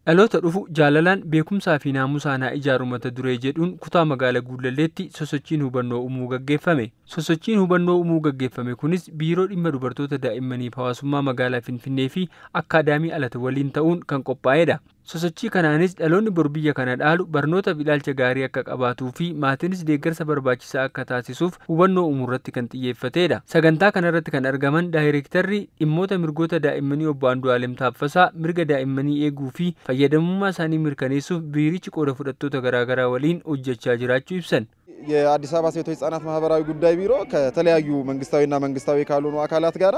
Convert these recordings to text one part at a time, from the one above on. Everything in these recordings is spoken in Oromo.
Dhaloota dhufu jaalalaan beekumsaa fi naamusaan haa ijaaru mata duree jedhuun kutaa magaalaa Guulalleetti sosochiin hubannoo uumuu gaggeeffame. Sosochiin hubannoo uumuu gaggeeffame kunis biiroo dhimma dubartoota daa'immaniif hawaasummaa magaalaa Finfinnee fi akkaadaamii alata waliin ta'uun kan qophaa'edha. Sosochii kanaanis dhaloonni bor biyya kana dhaalu barnootaaf ilaalcha gaarii akka qabaatuu fi maatiinis deeggarsa barbaachisaa akka taasisuuf hubannoo uumuu irratti kan xiyyeeffatedha. Sagantaa kanarratti kan argaman daayireektarri dhimmoota mirgoota daa'immanii obbo Andu'aalem Taaffasaa mirga daa'immanii eeguu fi fayyadamummaa isaanii mirkaneessuuf biirichi qooda fudhattoota garaagaraa waliin hojjechaa jiraachuu ibsan. የአዲስ አበባ ሴቶች ህጻናት ማህበራዊ ጉዳይ ቢሮ ከተለያዩ መንግስታዊና መንግስታዊ ካልሆኑ አካላት ጋር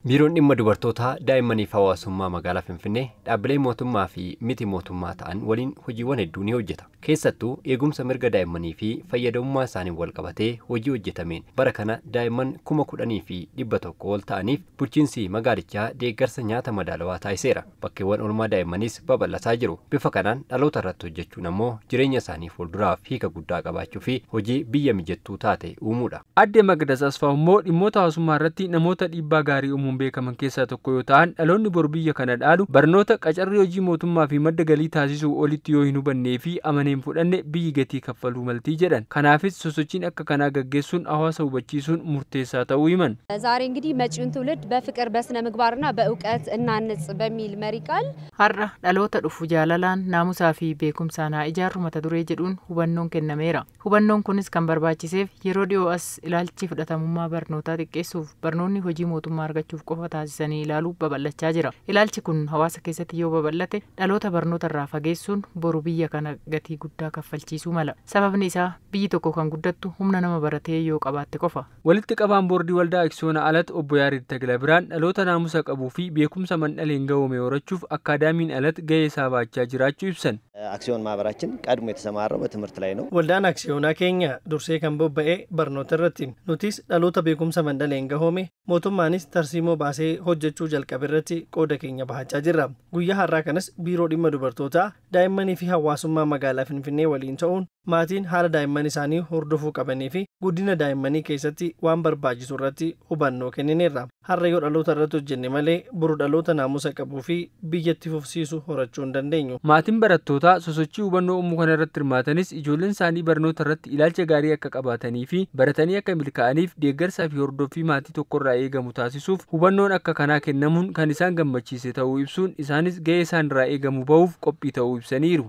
Biiroon dhimma dubartootaa daa'immaniif hawaasummaa magaalaa Finfinnee dhaabbilee mootummaa fi miti mootummaa ta'an waliin hojiiwwan hedduu ni hojjeta. Keessattuu eegumsa mirga daa'immanii fi fayyadamummaa isaaniin wal qabatee hojii hojjetameen bara kana daa'imman 10,100 ol ta'aniif bulchiinsi magaalichaa deeggarsa nyaata madaalawaa taasiseera. Bakkeewwan oolmaa daa'immaniis babal'ataa jiru. Bifa kanaan dhaloota irratti hojjechuun ammoo jireenya isaanii fuulduraaf hiika guddaa qabaachuu fi hojii biyya mijattuu taate uumuudha. Aadde Maqdas Asfaaw immoo dhimmoota hawaasummaa irratti namoota dhiibbaa gaarii uumuun beekaman keessaa tokko yoo ta'an dhaloonni bor biyya kana dhaalu barnoota qacarrii hojii mootummaa fi madda galii taasisuu olitti yoo hin hubannee fi amanee hin fudhanne biyyi gatii kaffaluu maltii jedhan. Kanaafis sosochiin akka kanaa gaggeessuun hawaasa hubachiisuun murteessaa ta'uu himan. ዛሬ እንግዲህ መጪውን ትውልድ በፍቅር በስነ ምግባርና በእውቀት እናንጽ በሚል መሪ ቃል Har'a dhaloota dhufu jaalalaan naamusaa fi beekumsaan haa ijaarru mata duree jedhuun hubannoon kennameera. Hubannoon kunis kan barbaachiseef yeroo dhiyoo as ilaalchi fudhatamummaa barnootaa xiqqeessuuf barnoonni hojii mootummaa argachuuf qofa taasisanii ilaaluu babal'achaa jira. Ilaalchi kun hawaasa keessatti yoo babal'ate dhaloota barnoota irraa fageessuun boru biyya kana gatii guddaa kaffalchiisuu mala. Sababni isaa biyyi tokko kan guddattu humna nama baratee yoo qabaatte qofa. Walitti qabaan boordii waldaa Aksiyoona Alat obbo Yaared Taglabiraan dhaloota naamusa qabuu fi beekumsa mandhaleen gahoome horachuuf akkaadaamiin Alat gahee isaa baachaa jiraachuu ibsan. አክሲዮን ማህበራችን ቀድሞ የተሰማራው በትምህርት ላይ ነው። Waldaan aksiyoonaa keenya dursee kan bobba'e barnoota irratti. Nutis dhaloota beekumsa mandhaleen gahoome mootummaanis tarsiimoo baasee hojjechuu jalqabe irratti qooda keenya bahachaa jirra. Guyyaa har'aa kanas biiroo dhimma dubartootaa daa'immanii fi hawaasummaa magaalaa Finfinnee waliin ta'uun maatiin haala daa'imman isaanii hordofuu qabanii fi guddina daa'immanii keessatti waan barbaachisu irratti hubannoo kennineerra. Har'a yoo dhaloota irratti hojjenne malee boru dhaloota naamusa qabuu fi biyyatti fufsiisu horachuu hin dandeenyu. Maatiin barattootaa sosochii hubannoo uumuu kana irratti hirmaatanis ijoolleen isaanii barnoota irratti ilaalcha gaarii akka qabaatanii fi baratanii akka milkaa'aniif deeggarsaa fi hordoffii maatii tokkorraa eegamu taasisuuf hubannoon akka kanaa kennamuun kan isaan gammachiise ta'uu ibsuun isaanis gahee isaan irraa eegamu bahuuf qophii ta'uu ibsaniiru.